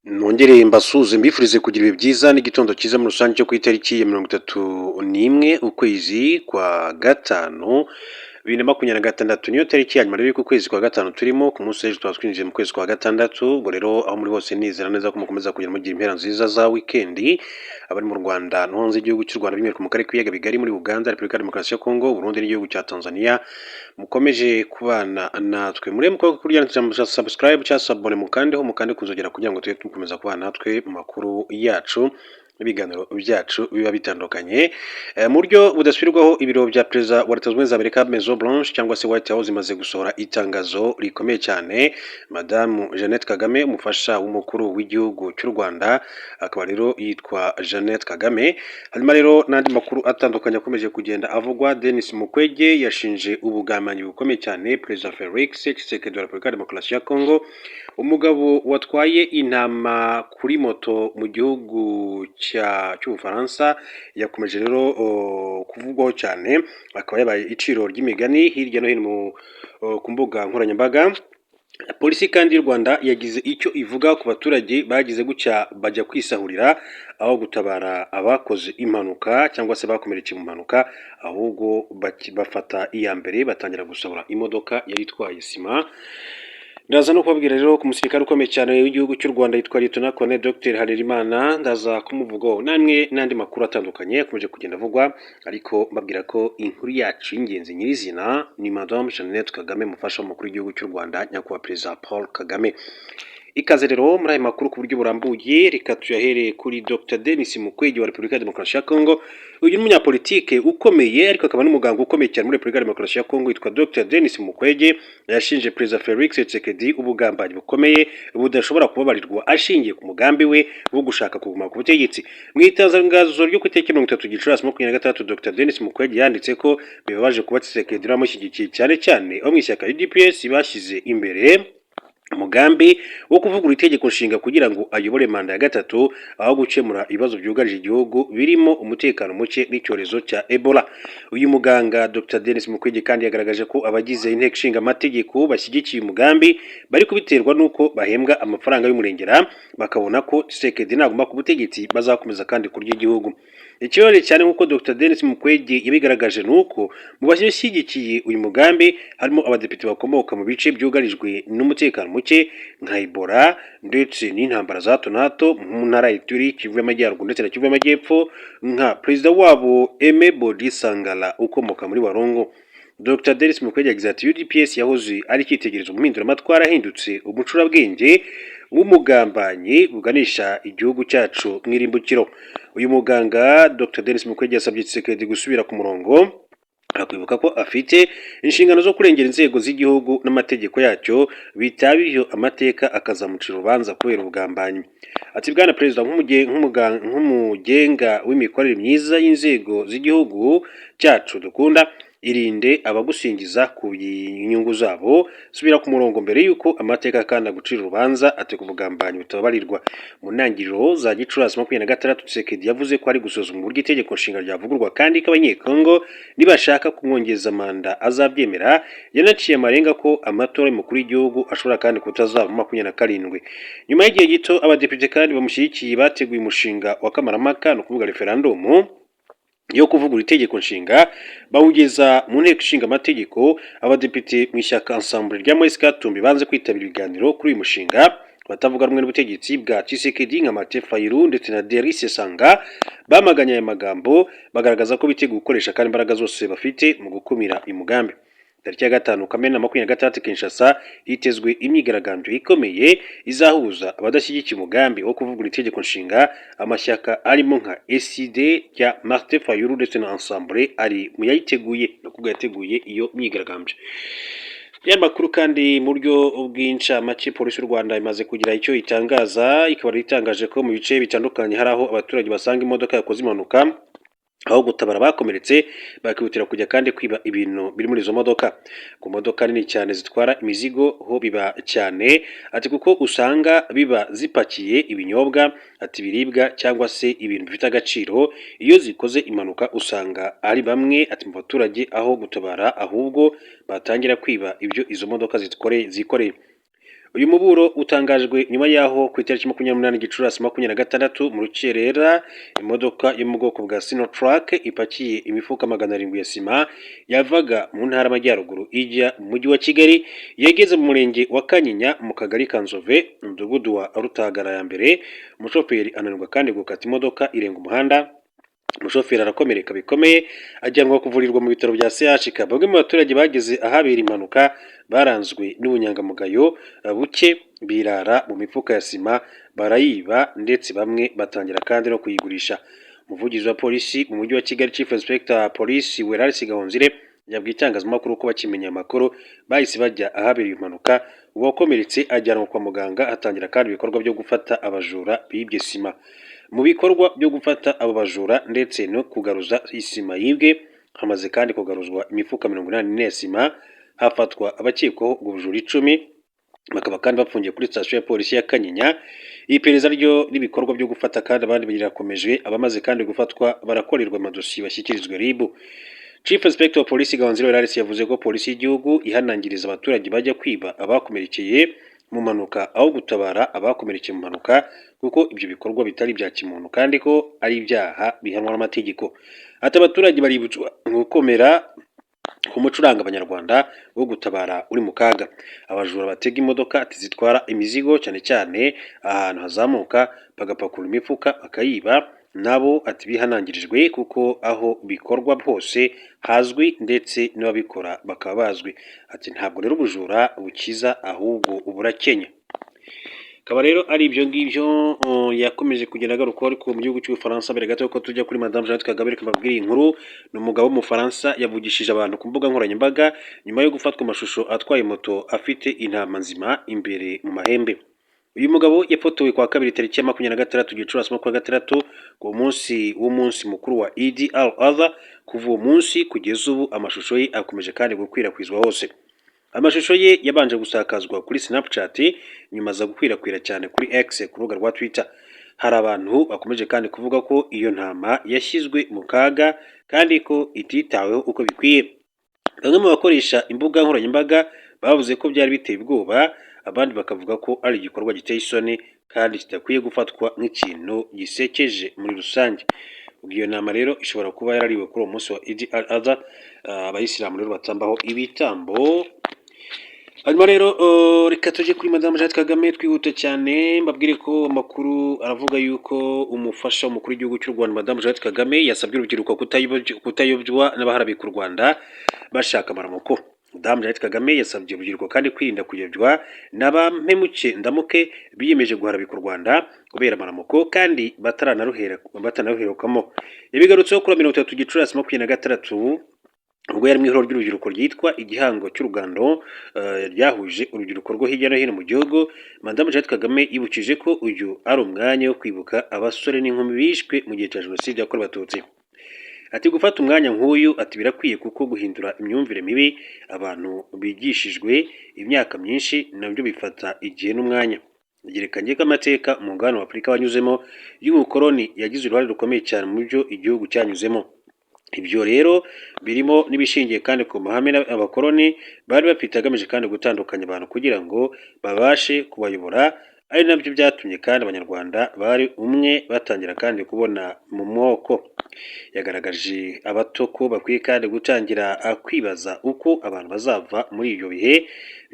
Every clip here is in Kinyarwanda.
Nongere mbasuhuze, mbifurize kugira ibihe byiza n'igitondo cyiza muri rusange cyo ku itariki ya 31 ukwezi kwa gatanu 2026. Niyo tariki ya nyuma rero y'uku kwezi kwa gatanu turimo. Ku munsi w'ejo tuba twinjiye mu kwezi kwa gatandatu. Ubwo rero aho muri hose nizera neza ko mukomeza kugenda mugira impera nziza za wikendi, abari mu Rwanda no hanze y'igihugu cy'u Rwanda, by'umwihariko mu karere k'ibiyaga bigari, muri Uganda, Repubulika ya Demokarasi ya Kongo, Burundi n'igihugu cya Tanzania, mukomeje kubana natwe. Muri mukobwa kurya subscribe cyangwa s'abonner, mukandeho, mukande kuzogera kugira ngo tujye dukomeza kubana natwe mu makuru yacu n'ibiganiro byacu biba bitandukanye. Mu buryo budasubirwaho, ibiro bya Perezida wa Leta Zunze Ubumwe za Amerika, Maison Blanche cyangwa se White House, imaze gusohora itangazo rikomeye cyane. Madamu Jeannette Kagame, umufasha w'umukuru w'igihugu cy'u Rwanda, akaba rero yitwa Jeannette Kagame. Hanyuma rero n'andi makuru atandukanye akomeje kugenda avugwa: Denis Mukwege yashinje ubugambanyi bukomeye cyane Perezida Felix Tshisekedi wa Repubulika ya Demokarasi ya Kongo. Umugabo watwaye intama kuri moto mu gihugu cy'Ubufaransa yakomeje rero kuvugwaho cyane, akaba yabaye iciro ry'imigani hirya no hino ku mbuga nkoranyambaga. Polisi kandi y'u Rwanda yagize icyo ivuga ku baturage bagize gutya bajya kwisahurira aho gutabara abakoze impanuka cyangwa se bakomerekeye mu mpanuka, ahubwo bafata iya mbere batangira gusahura imodoka yari itwaye sima. Ndaza no kubabwira rero ku musirikare ukomeye cyane w'igihugu cy'u Rwanda yitwa Lieutenant Colonel Dr Harerimana, ndaza kumuvugaho namwe n'andi makuru atandukanye akomeje kugenda avugwa, ariko mbabwira ko inkuru yacu y'ingenzi nyirizina ni Madame Jeannette Kagame, umufasha w'umukuru w'igihugu cy'u Rwanda, Nyakubahwa Perezida Paul Kagame. Ikaze rero muri aya makuru ku buryo burambuye. Reka tuyahereye kuri Dr Denis Mukwege wa Repubulika ya Demokarasi ya Kongo. Uyu ni umunyapolitike ukomeye, ariko akaba n'umuganga ukomeye cyane muri Repubulika ya Demokarasi ya Kongo, yitwa Dr Denis Mukwege. Yashinje Perezida Felix Tshisekedi ubugambanyi bukomeye budashobora kubabarirwa, ashingiye ku mugambi we wo gushaka kuguma ku butegetsi. Mu itangazo ryo ku itariki 30 Gicurasi 26, Dr Denis Mukwege yanditse ko bibabaje kuba Tshisekedi bamushyigikiye, cyane cyane abo mu ishyaka UDPS, bashyize imbere umugambi wo kuvugurura itegeko nshinga kugira ngo ayobore manda ya gatatu aho gukemura ibibazo byugarije igihugu, birimo umutekano muke n'icyorezo cya Ebola. Uyu muganga Dr Denis Mukwege kandi yagaragaje ko abagize inteko ishinga amategeko bashyigikiye umugambi bari kubiterwa n'uko bahembwa amafaranga y'umurengera, bakabona ko Tshisekedi naguma ku butegetsi bazakomeza kandi kurya igihugu. Ikibazo cyane, nk'uko Dr Denis Mukwege yabigaragaje, ni uko mu bashyigikiye uyu mugambi harimo abadepite bakomoka mu bice byugarijwe n'umutekano muke nka Ebola ndetse n'intambara za hato na hato mu ntara ya Ituri, Kivu y'Amajyaruguru ndetse na Kivu y'Amajyepfo, nka perezida wabo Aime Bodi Sangala ukomoka muri Walungu. Dr Denis Mukwege yagize ati: "UDPS yahoze ari icyitegererezo mu mpinduramatwara ahindutse umucurabwenge w'umugambanyi buganisha igihugu cyacu mu irimbukiro." Uyu muganga Dr Denis Mukwege yasabye Tshisekedi gusubira ku murongo, akwibuka ko afite inshingano zo kurengera inzego z'igihugu n'amategeko yacyo, bitaba ibyo amateka akazamucira urubanza kubera ubugambanyi. Ati: "Bwana Perezida, nk'umugenga w'imikorere myiza y'inzego z'igihugu cyacu dukunda, irinde abagusingiza ku nyungu zabo. Subira ku murongo mbere y'uko amateka kandi agucira urubanza." Ati ku bugambanyi butababarirwa. Mu ntangiriro za Gicurasi 26, Tshisekedi yavuze ko ari gusuzuma uburyo itegeko nshinga ryavugururwa, kandi ko Abanyekongo nibashaka kumwongeza manda azabyemera. Yanaciye amarenga ko amatora y'umukuru w'igihugu ashobora kandi kutazaba mu 27. Nyuma y'igihe gito, abadepite kandi bamushyigikiye bateguye umushinga wa kamarampaka, ni ukuvuga referandumu yo kuvugurura itegeko nshinga, bawugeza mu nteko ishinga amategeko. Abadepite mu ishyaka Ensemble rya Moise Katumbi banze kwitabira ibiganiro kuri uyu mushinga. Batavuga rumwe n'ubutegetsi bwa Tshisekedi nka Martin Fayulu ndetse na Delly Sesanga bamaganye aya magambo, bagaragaza ko biteguye gukoresha kandi imbaraga zose bafite mu gukumira uyu mugambi. Tariki ya 5 Kamena 26, Kinshasa hitezwe imyigaragambyo ikomeye izahuza abadashyigikiye umugambi wo kuvugurura itegeko nshinga. Amashyaka arimo nka ECIDE rya Martin Fayulu ndetse na Ensemble ari mu yayiteguye, ni ukuvuga yateguye iyo myigaragambyo. Ya makuru kandi mu buryo bw'incamake: polisi y'u Rwanda imaze kugira icyo itangaza, ikaba itangaje ko mu bice bitandukanye hari aho abaturage basanga imodoka yakoze impanuka, aho gutabara abakomeretse bakihutira kujya kandi kwiba ibintu biri muri izo modoka. Ku modoka nini cyane zitwara imizigo ho biba cyane, ati kuko usanga biba zipakiye ibinyobwa, ati ibiribwa cyangwa se ibintu bifite agaciro. Iyo zikoze impanuka usanga ari bamwe, ati mu baturage, aho gutabara ahubwo batangira kwiba ibyo izo modoka zikoreye. Uyu muburo utangajwe nyuma y'aho ku itariki 28 Gicurasi 2026 mu rukerera, imodoka yo mu bwoko bwa Sinotruk ipakiye imifuka 700 ya sima yavaga mu ntara y'Amajyaruguru ijya mu mujyi wa Kigali yageze mu murenge wa Kanyinya, mu kagari ka Nzove, umudugudu wa Rutagara ya mbere, umushoferi ananirwa kandi gukata, imodoka irenga umuhanda, umushoferi arakomereka bikomeye, ajyanwa kuvurirwa mu bitaro bya CHK. Bamwe mu baturage bageze ahabera impanuka baranzwe n'ubunyangamugayo buke, birara mu mifuka ya sima barayiba, ndetse bamwe batangira kandi no kuyigurisha. Umuvugizi wa polisi mu mujyi wa Kigali, Chief Inspector Police Wellars Gahonzire, yabwiye itangazamakuru ko bakimenya amakuru bahise bajya ahabereye impanuka, uwakomeretse ajyanwa kwa muganga, hatangira kandi ibikorwa byo gufata abajura bibye sima. Mu bikorwa byo gufata abo bajura ndetse no kugaruza isima yibwe, hamaze kandi kugaruzwa imifuka 84 ya sima, hafatwa abakekwaho ubwo bujura 10, bakaba kandi bafungiye kuri sitasiyo ya polisi ya Kanyinya. Iperereza ryo n'ibikorwa byo gufata kandi abandi birakomeje, abamaze kandi gufatwa barakorerwa amadosiye bashyikirizwa RIB. Chief Inspector wa Polisi Gahonzire Wellars yavuze ko polisi y'igihugu ihanangiriza abaturage bajya kwiba abakomerekeye mu mpanuka aho gutabara abakomerekeye mu mpanuka, kuko ibyo bikorwa bitari ibya kimuntu kandi ko ari ibyaha bihanwa n'amategeko. Ati: "Abaturage baributswa gukomera ku muco uranga Abanyarwanda wo gutabara uri mu kaga. Abajura batega imodoka zitwara imizigo, cyane cyane ahantu hazamuka, bagapakurura imifuka bakayiba, nabo ati bihanangirijwe kuko aho bikorwa hose hazwi ndetse n'ababikora bakaba bazwi." Ati: "Ntabwo rero ubujura bukiza, ahubwo burakenya." Akaba rero ari ibyo ngibyo yakomeje kugenda agarukaho. Ariko mu gihugu cy'Ubufaransa, mbere gato ko tujya kuri Madamu Jeannette Kagame, reka mbabwire iyi nkuru. Ni umugabo w'Umufaransa yavugishije abantu ku mbuga nkoranyambaga nyuma yo gufatwa amashusho atwaye moto afite intama nzima imbere mu mahembe. Uyu mugabo yafotowe kwa kabiri tariki ya 26 Gicurasi 26, ku munsi w'umunsi mukuru wa Eid al-Adha. Kuva uwo munsi kugeza ubu amashusho ye akomeje kandi gukwirakwizwa hose. Amashusho ye yabanje gusakazwa kuri Snapchat, nyuma aza gukwirakwira cyane kuri X, ku rubuga rwa Twitter. Hari abantu bakomeje kandi kuvuga ko iyo ntama yashyizwe mu kaga kandi ko ititaweho uko bikwiye. Bamwe mu bakoresha imbuga nkoranyambaga bavuze ko byari biteye ubwoba, abandi bakavuga ko ari igikorwa giteye isoni kandi kidakwiye gufatwa nk'ikintu gisekeje muri rusange. Ubwo iyo nama rero ishobora kuba yarariwe kuri uwo munsi wa Eid al-Adha, abayisilamu rero batambaho ibitambo. Hanyuma rero reka tujye kuri Madamu Jeannette Kagame twihuta cyane. Mbabwire ko amakuru aravuga yuko umufasha w'umukuru w'igihugu cy'u Rwanda, Madamu Jeannette Kagame, yasabye urubyiruko kutayobywa n'abaharabika u Rwanda bashaka amaramuko. Madamu Jeannette Kagame yasabye urubyiruko kandi kwirinda kuyobywa n'abampemuke ndamuke biyemeje guharabika u Rwanda kubera amaramuko kandi batanaruherukamo. Yabigarutseho kuri 30 Gicurasi 2026, ubwo yari mu ihuriro ry'urubyiruko ryitwa Igihango cy'Urugando, ryahuje urubyiruko rwo hirya no hino mu gihugu. Madamu Jeannette Kagame yibukije ko uyu ari umwanya wo kwibuka abasore n'inkumi bishwe mu gihe cya Jenoside yakorewe Abatutsi. Ati: "Gufata umwanya nk'uyu," ati, "birakwiye, kuko guhindura imyumvire mibi abantu bigishijwe imyaka myinshi nabyo bifata igihe n'umwanya." Yerekanye ko amateka umugabane wa Afurika wanyuzemo y'ubukoloni yagize uruhare rukomeye cyane mu byo igihugu cyanyuzemo. Ibyo rero birimo n'ibishingiye kandi ku mahame abakoloni bari bafite agamije kandi gutandukanya abantu kugira ngo babashe kubayobora, ari nabyo byatumye kandi Abanyarwanda bari umwe batangira kandi kubona mu moko. Yagaragaje abato ko bakwiye kandi gutangira kwibaza uko abantu bazava muri ibyo bihe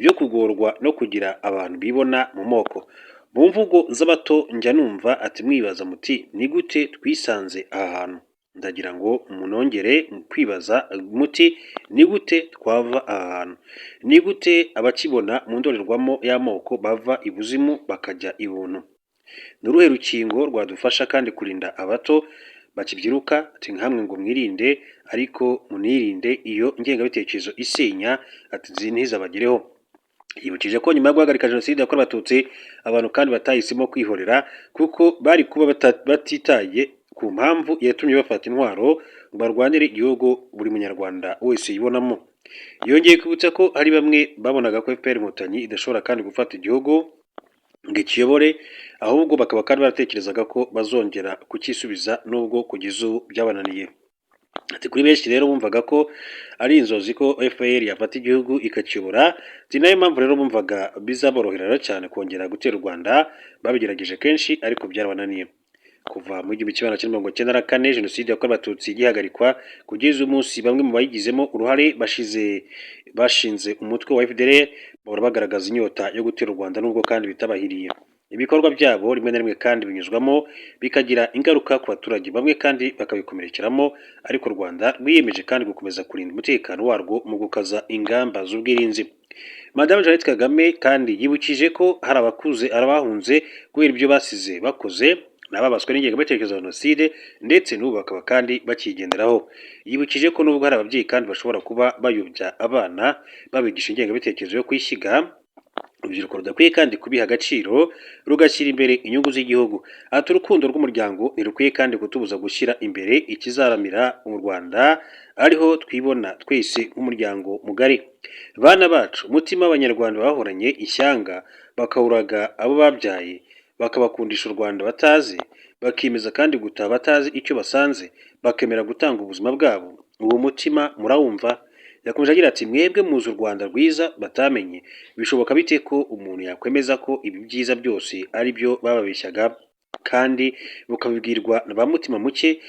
byo kugorwa no kugira abantu bibona mu moko. "Mu mvugo z'abato njya numva," ati, "mwibaza muti ni gute twisanze aha hantu? Ndagira ngo munongere kwibaza muti ni gute twava aha hantu? Ni gute abakibona mu ndorerwamo y'amoko bava ibuzimu bakajya ibuntu? Ni uruhe rukingo rwadufasha kandi kurinda abato bakibyiruka?" Ati: "Nkamwe ngo mwirinde, ariko munirinde iyo ngengabitekerezo isenya," ati, "ntizabagereho." Yibukije ko nyuma yo guhagarika Jenoside yakorewe Abatutsi, abantu kandi batahisemo kwihorera, kuko bari kuba batitaye ku mpamvu yatumye bafata intwaro ngo barwanire igihugu buri munyarwanda wese yibonamo. Yongeye kwibutsa ko hari bamwe babonaga ko FPR Inkotanyi idashobora kandi gufata igihugu ngo ikiyobore, ahubwo bakaba kandi baratekerezaga ko bazongera kucyisubiza, nubwo kugeza ubu byabananiye. Ati kuri benshi rero bumvaga ko ari inzozi ko FPR yafata igihugu ikakiyobora. Ati nayo mpamvu rero bumvaga bizaborohera rero cyane kongera gutera u Rwanda. Babigerageje kenshi ariko byarabananiye. Kuva mu 1994 jenoside yakorewe Abatutsi igihagarikwa kugeza umunsi, bamwe mu bayigizemo uruhare bashize bashinze umutwe wa FDLR bahora bagaragaza inyota yo gutera u Rwanda, nubwo kandi bitabahiriye. Ibikorwa byabo rimwe na rimwe kandi binyuzwamo bikagira ingaruka ku baturage, bamwe kandi bakabikomerekeramo, ariko u Rwanda rwiyemeje kandi gukomeza kurinda umutekano warwo mu gukaza ingamba z'ubwirinzi. Madamu Jeannette Kagame kandi yibukije ko hari abakuze, abahunze kubera ibyo basize bakoze, n'ababaswe n'ingengabitekerezo ya jenoside, ndetse n'ubu bakaba kandi bakigenderaho. Yibukije ko nubwo hari ababyeyi kandi bashobora kuba bayobya abana babigisha ingengabitekerezo yo kwishyiga, urubyiruko rudakwiye kandi kubiha agaciro, rugashyira imbere inyungu z'igihugu. Ati urukundo rw'umuryango ntirukwiye kandi kutubuza gushyira imbere ikizaramira mu Rwanda, ariho twibona twese nk'umuryango mugari. Bana bacu, umutima w'Abanyarwanda bahoranye ishyanga, bakawuraga abo babyaye, bakabakundisha u Rwanda batazi, bakemeza kandi gutaha batazi icyo basanze, bakemera gutanga ubuzima bwabo, uwo mutima murawumva? Yakomeje agira ati mwebwe muzi u Rwanda rwiza batamenye. Bishoboka bite ko umuntu yakwemeza ko ibi byiza byose ari byo bababeshyaga, kandi bukabibwirwa na ba mutima muke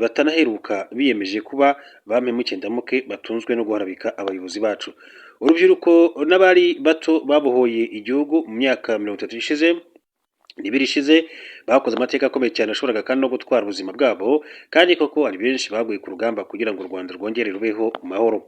batanaheruka, biyemeje kuba ba mpemuke ndamuke, batunzwe no guharabika abayobozi bacu? Urubyiruko n'abari bato babohoye igihugu mu myaka 32 ishize ishize, bakoze amateka akomeye cyane ashoboraga kandi no gutwara ubuzima bwabo, kandi koko hari benshi baguye ku rugamba kugira ngo u Rwanda rwongere rubeho mu mahoro.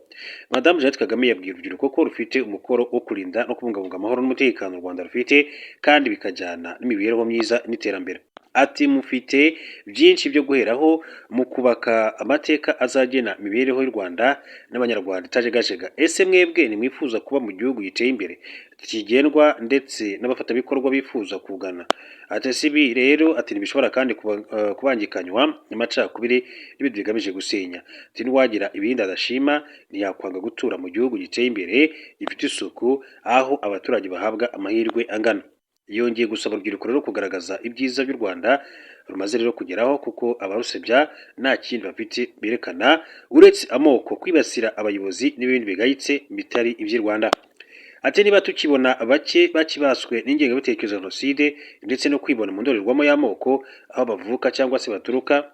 Madamu Jeannette Kagame yabwiye urubyiruko ko rufite umukoro wo kurinda no kubungabunga amahoro n'umutekano u Rwanda rufite, kandi bikajyana n'imibereho myiza n'iterambere. Ati mufite byinshi byo guheraho mu kubaka amateka azagena imibereho y'u Rwanda n'Abanyarwanda itajegajega. Ese mwebwe ntimwifuza kuba mu gihugu giteye imbere, kigendwa ndetse n'abafatanyabikorwa bifuza kugana? Ati si ibi rero, ati ntibishobora kandi kubangikanywa n'amacakubiri n'ibindi bigamije gusenya. Ati n'uwagira ibindi adashima ntiyakwanga gutura mu gihugu giteye imbere, gifite isuku, aho abaturage bahabwa amahirwe angana. Yongeye gusaba urubyiruko rero kugaragaza ibyiza by'u Rwanda rumaze rero kugeraho, kuko abarusebya nta kindi bafite berekana uretse amoko, kwibasira abayobozi n'ibindi bigayitse bitari iby'i Rwanda. Ati niba tukibona bake bakibaswe n'ingengabitekerezo ya jenoside ndetse no kwibona mu ndorerwamo y'amoko, aho bavuka cyangwa se baturuka,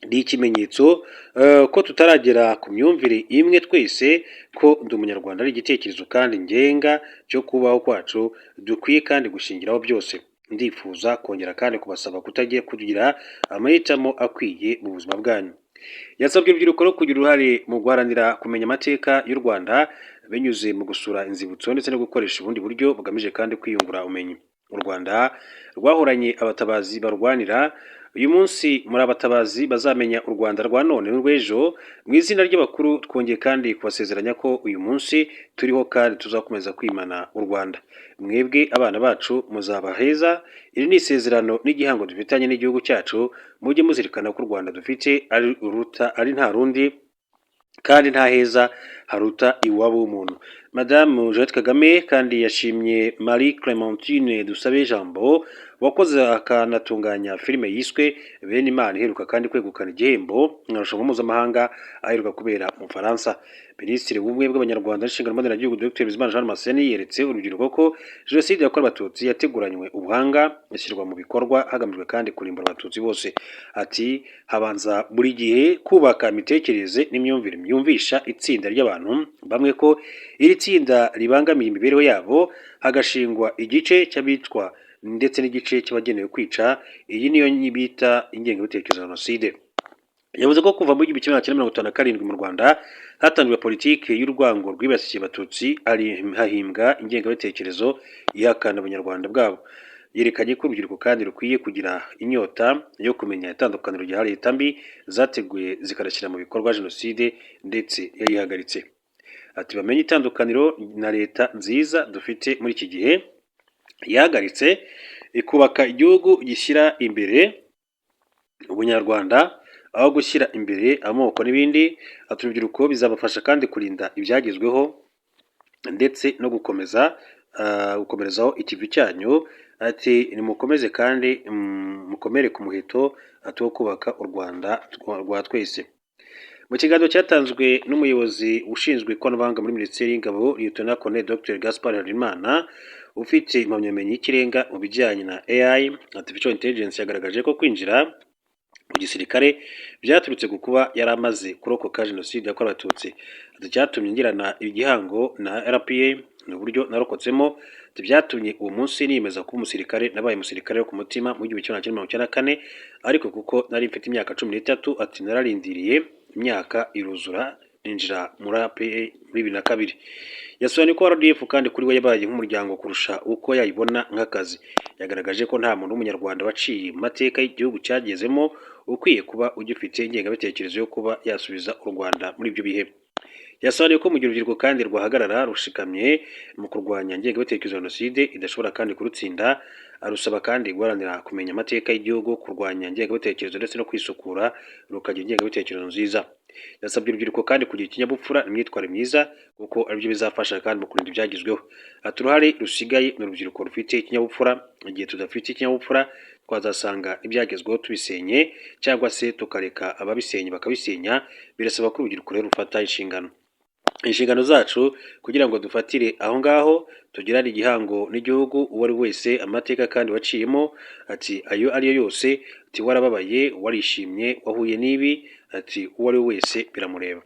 ni ikimenyetso ko tutaragera ku myumvire imwe twese ko Ndi Umunyarwanda ari igitekerezo kandi ngenga cyo kubaho kwacu dukwiye kandi gushingiraho byose. Ndifuza kongera kandi kubasaba kutagiye kugira amahitamo akwiye mu buzima bwanyu. Yasabye urubyiruko rwo kugira uruhare mu guharanira kumenya amateka y'u Rwanda binyuze mu gusura inzibutso ndetse no gukoresha ubundi buryo bugamije kandi kwiyungura ubumenyi. U Rwanda rwahoranye abatabazi barwanira. Uyu munsi muri abatabazi bazamenya u Rwanda rwa none n'urw'ejo. Mu izina ry'abakuru twongeye kandi kubasezeranya ko uyu munsi turiho kandi tuzakomeza kwimana u Rwanda. Mwebwe abana bacu muzaba heza. Iri ni isezerano n'igihango dufitanye n'igihugu cyacu. Mujye muzirikana ko u Rwanda dufite ari uruta ari nta rundi, kandi nta heza haruta iwabo w'umuntu. Madamu Jeannette Kagame kandi yashimye Marie Clementine Dusabe Jambo wakoze akanatunganya filime yiswe Bene Imana, iheruka kandi kwegukana igihembo mu marushanwa mpuzamahanga aheruka kubera mu Bufaransa. Minisitiri w'Ubumwe bw'Abanyarwanda n'Inshingano Mboneragihugu, Dr Bizimana Jean Damascene, yeretse urubyiruko ko Jenoside yakorewe Abatutsi yateguranywe ubuhanga, ishyirwa mu bikorwa hagamijwe kandi kurimbura Abatutsi bose. Ati habanza buri gihe kubaka imitekerereze n'imyumvire myumvisha itsinda ry'abantu bamwe ko iri tsinda ribangamiye imibereho yabo, hagashingwa igice cy'abicwa ndetse n'igice cy'abagenewe kwica. Iyi niyo bita ingengabitekerezo ya jenoside. Yavuze ko kuva muri 1957 mu Rwanda hatangiwe politiki y'urwango rwibasiye Abatutsi, hahimbwa ingengabitekerezo ihakana Ubunyarwanda bwabo. Yerekanye ko urubyiruko kandi rukwiye kugira inyota yo kumenya itandukaniro rya leta mbi zateguye zikanashyira mu bikorwa jenoside ndetse yayihagaritse. Ati bamenye itandukaniro na leta nziza dufite muri iki gihe yahagaritse, ikubaka igihugu gishyira imbere Ubunyarwanda aho gushyira imbere amoko n'ibindi. Ati urubyiruko bizabafasha kandi kurinda ibyagezweho ndetse no gukomeza gukomerezaho ikivi cyanyu. Ati nimukomeze kandi mukomere ku muheto, ati wo kubaka u Rwanda rwa twese. Mu kiganiro cyatanzwe n'umuyobozi ushinzwe ikoranabuhanga muri Minisiteri y'Ingabo, Lieutenant Colonel Dr Gaspard Harerimana, ufite impamyabumenyi y'ikirenga mu bijyanye na AI, Artificial Intelligence, yagaragaje ko kwinjira mu gisirikare byaturutse ku kuba yari amaze kurokoka Jenoside yakorewe Abatutsi. Ati: "Icyatumye ngirana igihango na RPA ni uburyo narokotsemo." Ati: "Byatumye uwo munsi niyemeza kuba umusirikare. Nabaye umusirikare wo ku mutima mu 1994, ariko kuko nari mfite imyaka 13," ati, "nararindiriye imyaka iruzura, ninjira muri RPA muri 2002." Yasobanuye ko RDF kandi kuri we yabaye nk'umuryango kurusha uko yayibona nk'akazi. Yagaragaje ko nta muntu w'Umunyarwanda waciye mu mateka y'igihugu cyagezemo ukwiye kuba ugifite ingengabitekerezo yo kuba yasubiza u Rwanda muri ibyo bihe. Yasobanuye ko mu gihe urubyiruko kandi rwahagarara rushikamye mu kurwanya ingengabitekerezo ya Jenoside, idashobora kandi kurutsinda. Arusaba kandi guharanira kumenya amateka y'igihugu, kurwanya ingengabitekerezo ndetse no kwisukura rukagira ingengabitekerezo nziza. Yasabye urubyiruko kandi kugira ikinyabupfura n'imyitwarire myiza, kuko aribyo bizafasha kandi mu kurinda ibyagezweho. Ati: "Uruhare rusigaye ni urubyiruko rufite ikinyabupfura. Igihe tudafite ikinyabupfura, twazasanga ibyagezweho tubisenye cyangwa se tukareka ababisenye bakabisenya. Birasaba ko urubyiruko rero rufata inshingano zacu kugira ngo dufatire aho ngaho, tugirane igihango n'igihugu. Uwo ari wese amateka kandi waciyemo," ati, "ayo ariyo yose," ati, "warababaye, warishimye, wahuye n'ibi," ati, "uwo ari we wese biramureba."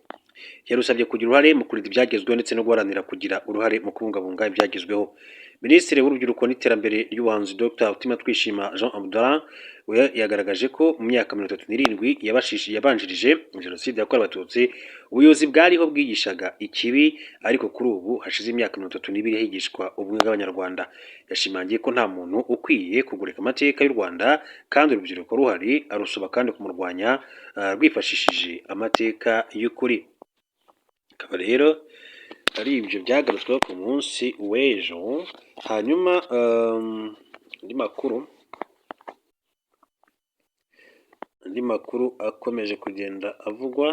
Yarusabye kugira uruhare mu kurinda ibyagezweho ndetse no guharanira kugira uruhare mu kubungabunga ibyagezweho. Minisitiri w'Urubyiruko n'Iterambere ry'Ubuhanzi, Dr Utumatwishima Jean Abdallah, we yagaragaje ko mu myaka 37 yabanjirije Jenoside yakorewe Abatutsi, ubuyobozi bwariho bwigishaga ikibi, ariko kuri ubu hashize imyaka 32 higishwa ubumwe bw'Abanyarwanda. Yashimangiye ko nta muntu ukwiye kugoreka amateka y'u Rwanda kandi urubyiruko ruhari, arusaba kandi kumurwanya rwifashishije amateka y'ukuri. Akaba rero ari ibyo byagarutsweho ku munsi w'ejo. Hanyuma andi makuru akomeje kugenda avugwa,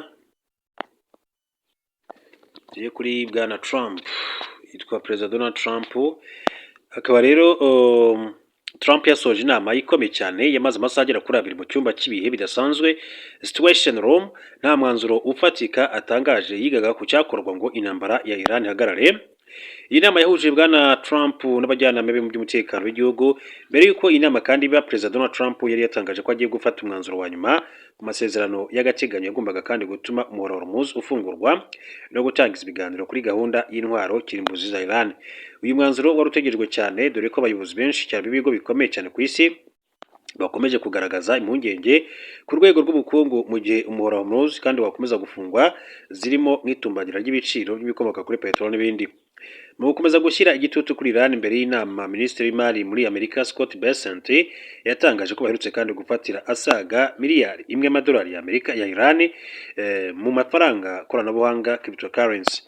tugiye kuri bwana Trump, yitwa Perezida Donald Trump. Akaba rero Trump yasoje inama ikomeye cyane yamaze amasaha agera kuri 2 mu cyumba cy'ibihe bidasanzwe, Situation Room, nta mwanzuro ufatika atangaje. Yigaga ku cyakorwa ngo intambara ya Iran ihagarare. Iyi nama yahuje bwana Trump n'abajyanama be mu by'umutekano w'igihugu. Mbere y'uko iyi nama kandi iba, Perezida Donald Trump yari yatangaje ko agiye gufata umwanzuro wa nyuma ku masezerano y'agateganyo yagombaga kandi gutuma umuhora wa Hormuz ufungurwa no gutangiza ibiganiro kuri gahunda y'intwaro kirimbuzi za Iran. Uyu mwanzuro wari utegerejwe cyane, dore ko abayobozi benshi cyane b'ibigo bikomeye cyane ku isi bakomeje kugaragaza impungenge ku rwego rw'ubukungu mu gihe umuhora wa Hormuz kandi wakomeza gufungwa, zirimo nk'itumbagira ry'ibiciro by'ibikomoka kuri peteroli n'ibindi. Mu gukomeza gushyira igitutu kuri Iran mbere y'inama, Minisitiri w'Imari muri Amerika, Scott Bessent, yatangaje ko baherutse kandi gufatira asaga miliyari 1 y'amadolari y'Amerika ya Iran mu mafaranga koranabuhanga, cryptocurrency.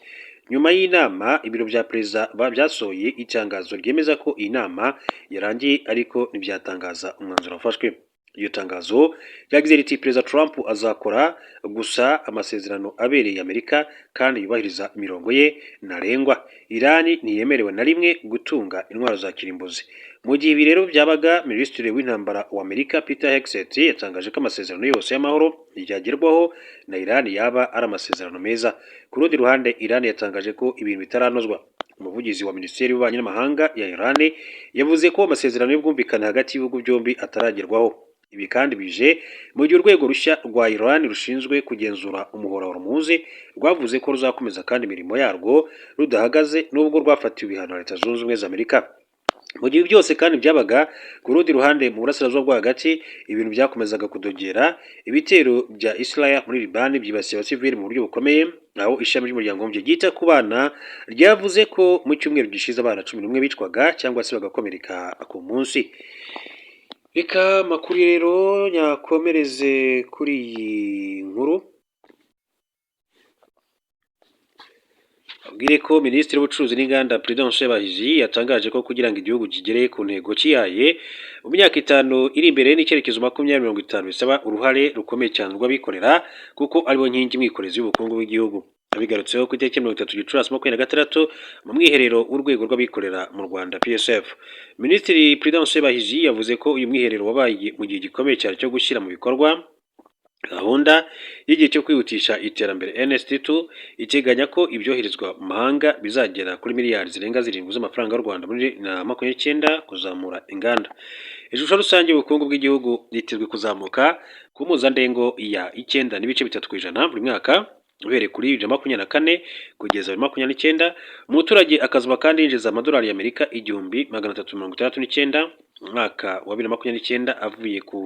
Nyuma y'inama, ibiro bya perezida byasohoye itangazo ryemeza ko iyi nama yarangiye, ariko ntibyatangaza umwanzuro wafashwe. Iryo tangazo ryagize riti: "Perezida Trump azakora gusa amasezerano abereye Amerika kandi yubahiriza imirongo ye ntarengwa. Iran ntiyemerewe na rimwe gutunga intwaro za kirimbuzi." Mu gihe ibi rero byabaga, Minisitiri w'Intambara wa Amerika, Peter Hegseth, yatangaje ko amasezerano yose y'amahoro yagerwaho na Iran yaba ari amasezerano meza. Ku rundi ruhande, Iran yatangaje ko ibintu bitaranozwa. Umuvugizi wa Minisiteri y'Ububanyi n'Amahanga ya Iran yavuze ko amasezerano y'ubwumvikane hagati y'ibihugu byombi ataragerwaho. Ibi kandi bije mu gihe urwego rushya rwa Iran rushinzwe kugenzura umuhora wa Hormuz rwavuze ko ruzakomeza kandi imirimo yarwo rudahagaze, nubwo rwafatiwe ibihano na Leta Zunze Ubumwe za Amerika. Mu gihe byose kandi byabaga, ku rundi ruhande mu burasirazuba bwo hagati ibintu byakomezaga kudogera. Ibitero bya Israel muri Liban byibasiye abasivili mu buryo bukomeye, aho ishami ry'Umuryango W'Abibumbye ryita ku bana ryavuze ko mu cyumweru gishize abana 11 bicwaga cyangwa se bagakomereka ku munsi. Reka amakuru rero nyakomereze kuri iyi nkuru. Abwire ko Minisitiri w'Ubucuruzi n'Inganda, Prudence Bahizi, yatangaje ko kugira ngo igihugu kigere ku ntego cyihaye mu myaka 5 iri imbere n'icyerekezo 2050, bisaba uruhare rukomeye cyane rw'abikorera, kuko aribo nkingi mwikorezi y'ubukungu bw'igihugu. Abigarutseho ku itariki 30 Gicurasi 2026 mu mwiherero w'urwego rw'abikorera mu Rwanda, PSF. Minisitiri Prudence Bahizi yavuze ko uyu mwiherero wabaye mu gihe gikomeye cyane cyo gushyira mu bikorwa Gahunda y'igihe cyo kwihutisha iterambere NST2 iteganya ko ibyoherezwa mu mahanga bizagera kuri miliyari zirenga 7 z'amafaranga y'u Rwanda muri 2029. Kuzamura inganda. Ishusho rusange y'ubukungu bw'igihugu yitezwe kuzamuka ku mpuzandengo ya 9.3% buri mwaka uhereye kuri 2024 kugeza 2029. Umuturage akazaba kandi yinjiza amadolari y'Amerika 1369 mu mwaka wa 2029, avuye ku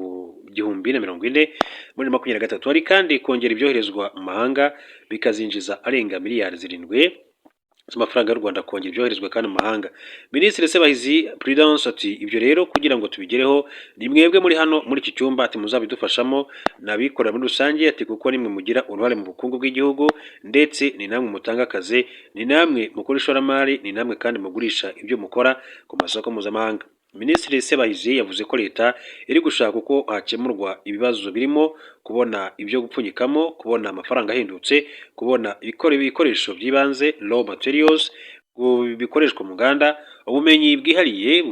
1040 muri 23. Hari kandi kongera ibyoherezwa mu mahanga bikazinjiza arenga miliyari 7 z'amafaranga y'u Rwanda. Kongera ibyoherezwa kandi mu mahanga. Minisitiri Sebahizi Prudence ati: "Ibyo rero kugira ngo tubigereho, ni mwebwe muri hano muri iki cyumba," ati, "muzabidufashamo n'abikorera muri rusange," ati, "kuko nimwe mugira uruhare mu bukungu bw'igihugu, ndetse ni namwe mutanga akazi, ni namwe mukora ishoramari, ni namwe kandi mugurisha ibyo mukora ku masoko mpuzamahanga." Minisitiri Sebahizi yavuze ko leta iri gushaka uko hakemurwa ibibazo birimo kubona ibyo gupfunyikamo, kubona amafaranga ahendutse, kubona ibikoresho by'ibanze, raw materials, bikoreshwa mu nganda, ubumenyi bwihariye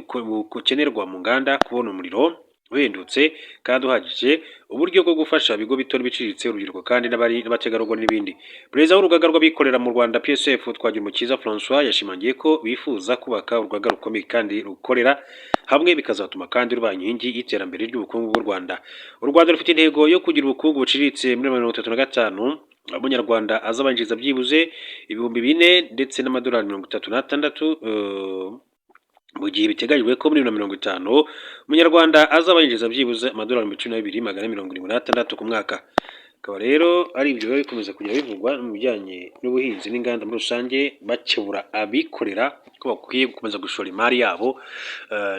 bukenerwa mu nganda, kubona umuriro uhendutse kandi uhagije, uburyo bwo gufasha ibigo bito n'ibiciriritse, urubyiruko kandi n'abategarugori n'ibindi. Perezida w'urugaga rw'abikorera mu Rwanda PSF, Twagirumukiza François, yashimangiye ko bifuza kubaka urugaga rukomeye kandi rukorera hamwe, bikazatuma kandi ruba inkingi y'iterambere ry'ubukungu bw'u Rwanda. U Rwanda rufite intego yo kugira ubukungu buciriritse muri 2035, aho umunyarwanda azaba yinjiza byibuze 4000 ndetse n'amadolari 36, mu gihe biteganyijwe ko muri 2050 umunyarwanda azaba yinjiza byibuze amadolari 12,476 ku mwaka. Akaba rero ari ibyo biba bikomeza kujya bivugwa mu bijyanye n'ubuhinzi n'inganda muri rusange, bakebura abikorera ko bakwiye gukomeza gushora imari yabo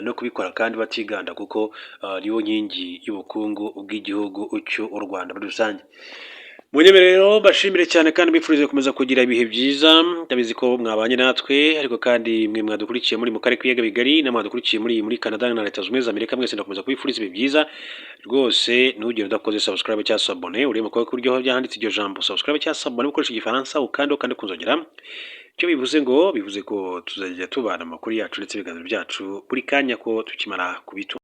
no kubikora kandi batiganda, kuko niyo nkingi y'ubukungu bw'igihugu cy'u Rwanda muri rusange. Munyemere rero mbashimire cyane kandi mbifurize gukomeza kugira ibihe byiza. Ndabizi ko mwabanye natwe, ariko kandi mwe mwadukurikiye muri mu karere k'ibiyaga bigari, namwe mwadukurikiye muri Canada na Leta Zunze Ubumwe za Amerika, mwese ndakomeza kubifuriza ibihe byiza rwose. Ntugende udakoze subscribe cyangwa s'abonner. Urebe mu kuboko kw'iburyo byanditse iryo jambo subscribe cyangwa s'abonner ukoresha igifaransa, ukande kunzogera. Icyo bivuze ngo bivuze ko tuzajya tubana amakuru yacu ndetse ibiganiro byacu buri kanya ko tukimara kubitunga.